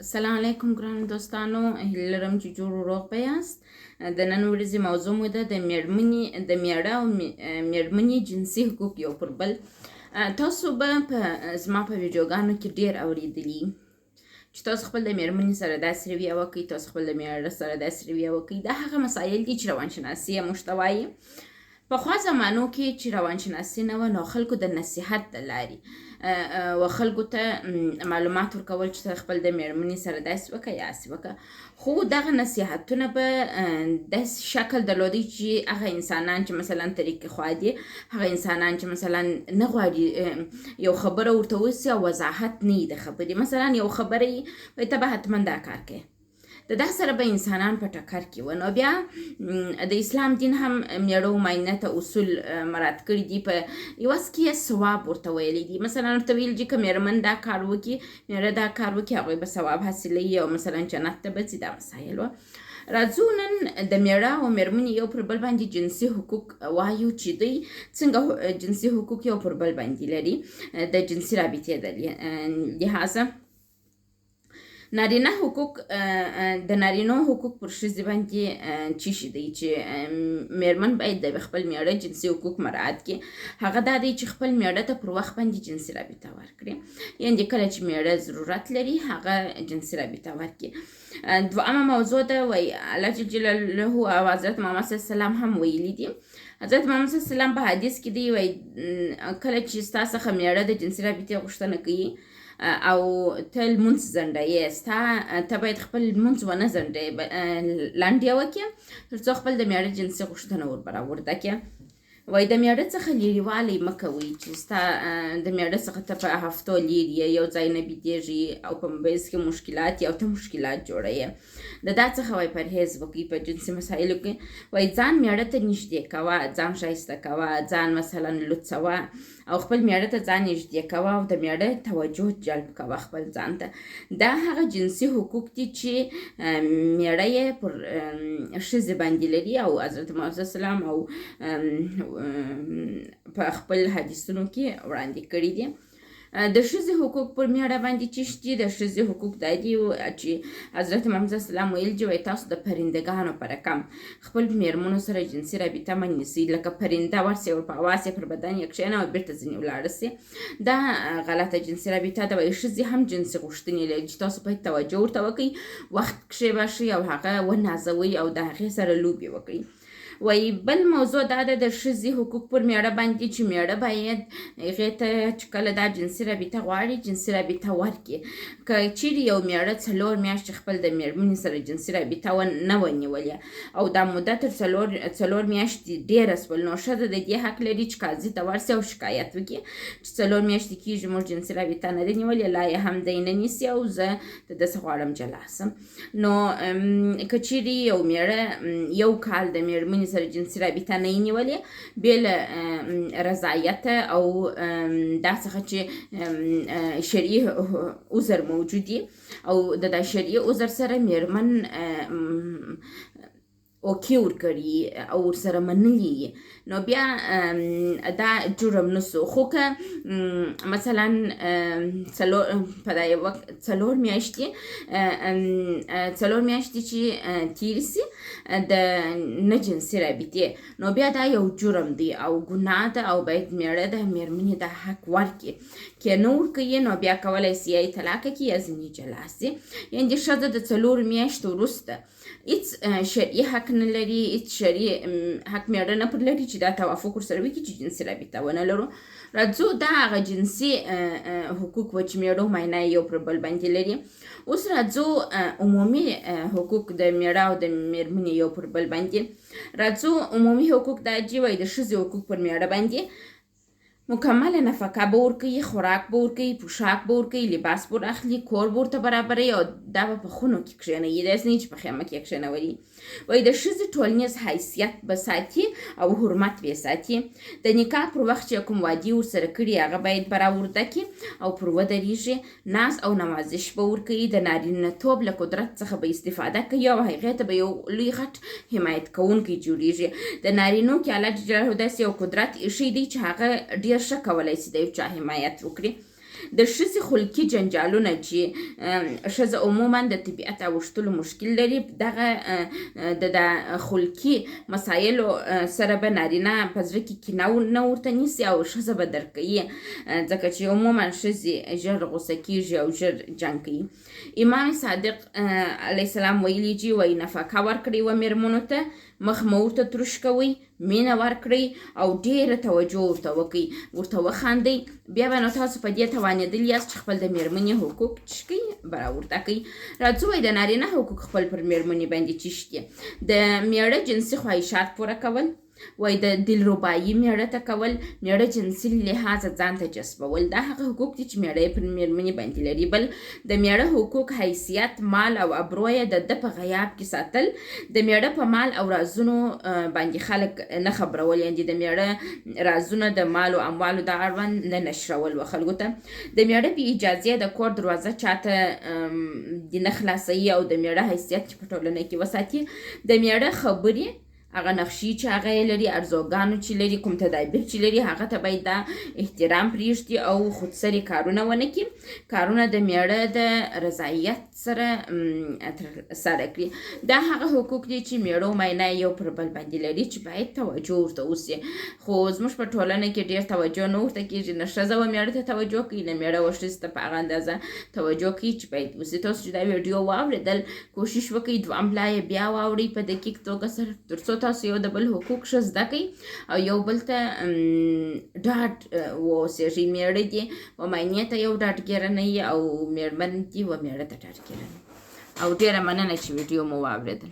السلام علیکم ګرانو دوستانو، هیله لرم چې جوړ و روغ به یاست. د نن ورځې موضوع مو ده د میړمنې د میړه او میړمنې جنسي حقوق یو پر بل. تاسو به په زما په ویډیوګانو کې ډیر اوریدلي چې تاسو خپل د میرمنې سره داسې رویه وکړئ، تاسو خپل د میړه سره داسې رویه وکړئ. دا هغه مسایل دي چې روانشناسي یې موږ ته وایي. پخوا زمانو کې چې روانشناسي نه وه، نو خلکو د نصیحت د لارې و خلکو ته معلومات ورکول چې خپل د میرمنې سره داسې وکړه یا هسې وکړه. خو دغه نصیحتونه به داسې شکل درلودی چې هغه انسانان چې مثلا طریقې خوا دي، هغه انسانان چې مثلا نه غواړي یو خبره ورته وسي او وضاحت نه وي د خبرې، مثلا یو خبره یي وایي ته به حتما دا کار کوې، د دا سره به انسانان په ټکر کې وه. نو بیا د اسلام دین هم میړو ماینه ته اصول مراد کړي دي، په عوض کې یې ثواب ورته ویلی دي. مثلا ورته ویل چې که میرمن دا کار وکړي، میړه دا کار وکړي، هغوی به ثواب حاصلوي او مثلا جنت ته به ځي. دا مسایل وه. راځو نن د میړه او میرمنې یو پر بل باندې جنسي حقوق وایو چې دوی څنګه جنسي حقوق یو پر بل باندې لري د جنسي رابطې د لحاظه. نارینه حقوق، د نارینو حقوق پر ښځې باندې چی شي دی چې میرمن باید د خپل میړه جنسي حقوق مراعات کړي، هغه دا دی چې خپل میړه ته پر وخت باندې جنسي رابطه ورکړي، یعنې کله چې میړه ضرورت لري هغه جنسي رابطه ورکړي. دوهمه موضوع ده، وایي الله جل جلاله او حضرت محمد صلی الله علیه وسلم هم ویلي دي، حضرت محمد صلی الله علیه وسلم په حدیث کې دی وایي کله چې ستا څخه میړه د جنسي رابطې غوښتنه کوي او ته لمونځ ځنډوې، ستا ته باید خپل لمونځ ونه ځنډوې، لنډ یې وکړې تر څو خپل د میړه جنسي غوښتنه ور برابرده کړې. وایي د میړه څخه لیرېوالی مه کوئ، چې ستا د میړه څخه ته په هفتو لیرې یې، یو ځای نه بیدېږي او په مبیز کې مشکلات او ته مشکلات جوړوې، د دا څخه وایي پرهیز وکړئ. په جنسي مسایلو کې وایي ځان میړه ته نږدې کوه، ځان ښایسته کوه، ځان مثلا لوڅوه او خپل میړه ته ځان نږدې کوه او د میړه توجه جلب کوه خپل ځان ته. دا هغه جنسي حقوق دي چې میړه یې پر ښځې باندې لري او حضرت محمد صلی الله علیه وسلم او په خپل حدیثونو کې وړاندې کړي دي. د ښځې حقوق پر میړه باندې چې دي، د ښځې حقوق دا دي چې حضرت محمد صلی الله علیه وسلم ویل چې وایي تاسو د پرندګانو په رقم خپل میرمنو سره جنسي رابطه مه نیسئ، لکه پرنده ورسي او په اواز یې پر بدن یې کښېنه او بیرته ځینې ولاړه سي، دا غلطه جنسي رابطه ده. وایي ښځې هم جنسي غوښتنې لري چې تاسو باید توجه ورته وکړئ، وخت کښېباښئ او هغه ونازوئ او د هغې سره لوبې وکړئ. وایي بل موضوع دا ده د ښځې حقوق پر میړه باندې چې میړه باید هغې ته چې کله دا جنسي رابطه غواړي جنسي رابطه ورکړي. که چیرې یو میړه 4 میاشتې خپل د میرمنې سره جنسي رابطه نه وه نیولې او دا موده تر 4 میاشتې ډېره سول، نو ښځه د دې حق لري چې قاضي ته ورسي او شکایت وکړي چې 4 میاشتې کېږي موږ جنسي رابطه نه ده نیولې، لا یې هم دی نه نیسي او زه د ده څخه غواړم جلا سم. نو که چیرې یو میړه یو کال د میرمنې سره جنسي رابطه نه یې نیولې بې له رضایت او دا څخه چې شرعي عذر موجود دي او د دا شرعي عذر سره میرمن اوکې ورکړي او ورسره منلي یي، نو بیا دا جرم نه سو. خو که مثلا په دا یو وخت 4 میاشتې، 4 میاشتې چې تېرې سي د نه جنسي رابطې، نو بیا دا یو جرم دی او ګناه ده او باید میړه د میرمنې دا حق ورکړي. که نه ورکوي نو بیا کولی سي یا یې طلاقه کړي یا ځینې جلا سي. یعنې ښځه د 4 میاشتو وروسته هیڅ شرعي حق نه لري، هیڅ شرعي حق میړه نه پر لري چې دا توافق ورسره وکړي چې جنسي رابطه ونه لرو. راځو دا هغه جنسي حقوق وه چې میړه او ماینه یو پر بل باندې لري. اوس راځو عمومي حقوق د میړه او د میرمنې یو پر بل باندې. راځو عمومي حقوق دا چې وایي د ښځې حقوق پر میړه باندې مکمله نفقه به ورکوي، خوراک به ورکوي، پوښاک به ورکوي، لباس به ور اخلي، کور به ورته برابروي او دا به په خونو کې کښېنوي، داسې نه چې په خیمه کې یې کښېنولي. وایي د ښځې ټولنیز حیثیت به ساتي او حرمت به یې ساتي. د نکاح پر وخت چې کوم وعدې ورسره کړي هغه باید برآورده کړي او پر ودرېږي. ناز او نوازش به ورکوي، د نارینه توب له قدرت څخه به استفاده کوي او هغې ته به یو لوی غټ حمایت کوونکی جوړیږي. د نارینو کې الله جل جلاله داسې یو قدرت ایښی دی چې هغه ډېر ښه کولی سي د یو چا حمایت وکړي. د ښځې خلقي جنجالونه چې ښځه عموما د طبیعت اوښتلو مشکل لري، دغه د خلقي مسایلو سره به نارینه په زړه کې کینه نه ورته نیسي او ښځه به درک کوي، ځکه چې عموما ښځې ژر غوسه کیږي او ژر جنګ کوي. امام صادق علیه السلام ویلي چې وایي نفقه ورکړئ و میرمنو ته، مخ مه ورته تروش کوئ، مینه ورکړئ او ډېره توجه ورته وکړئ، ورته وخاندئ، بیا به نو تاسو په دې توانېدلي یاست چې خپل د میرمنې حقوق چې کوئ براورده کوئ. راځو وایي د نارینه حقوق خپل پر میرمنې باندې چی دي؟ د میړه جنسي خواهشات پوره کول، وایي د دلربایي میړه ته کول، میړه جنسي لحاظه ځان ته جذبول، دا هغه حقوق دي چې میړه یې پر میرمنې باندې لري. بل د میړه حقوق حیثیت، مال او ابرو یې د ده په غیاب کې ساتل، د میړه په مال او رازونو باندې خلک نه خبرول، یعنې د میړه رازونه د مال او اموالو د اړوند نه نشرول و خلکو ته، د میړه بې اجازې د کور دروازه چاته دې نه خلاصوي او د میړه حیثیت چې په ټولنه کې وساتي، د میړه خبرې هغه نقشې چې هغه یې لري، ارزوګانو چې لري، کوم تدابیر چې لري، هغه ته باید دا احترام پرېږدي او خودسري کارونه ونه کړي، کارونه د میړه د رضایت سره ترسره کړي. دا هغه حقوق دي چې میړه او ماینه یو پر بل باندې لري چې باید توجه ورته وشي. خو زموږ په ټولنه کې ډېر توجه نه ورته کېږي، نه ښځه و میړه ته توجه کوي، نه میړه و ښځې ته په هغه اندازه توجه کوي چې باید وشي. تاسو چې دا ویډیو واورېدل، کوشش وکړئ دوهم لا یې بیا واورئ په دقیق توګه سره، تر څو تاسو یو د بل حقوق ښه زده کړئ او یو بل ته ډاډ واوسېږئ. میړه دې و ماینې ته یو ډاډګیرنه وي او میرمن دې و میړه ته ډاډګیرنه. او ډېره مننه چې ویډیو مو واورېدل.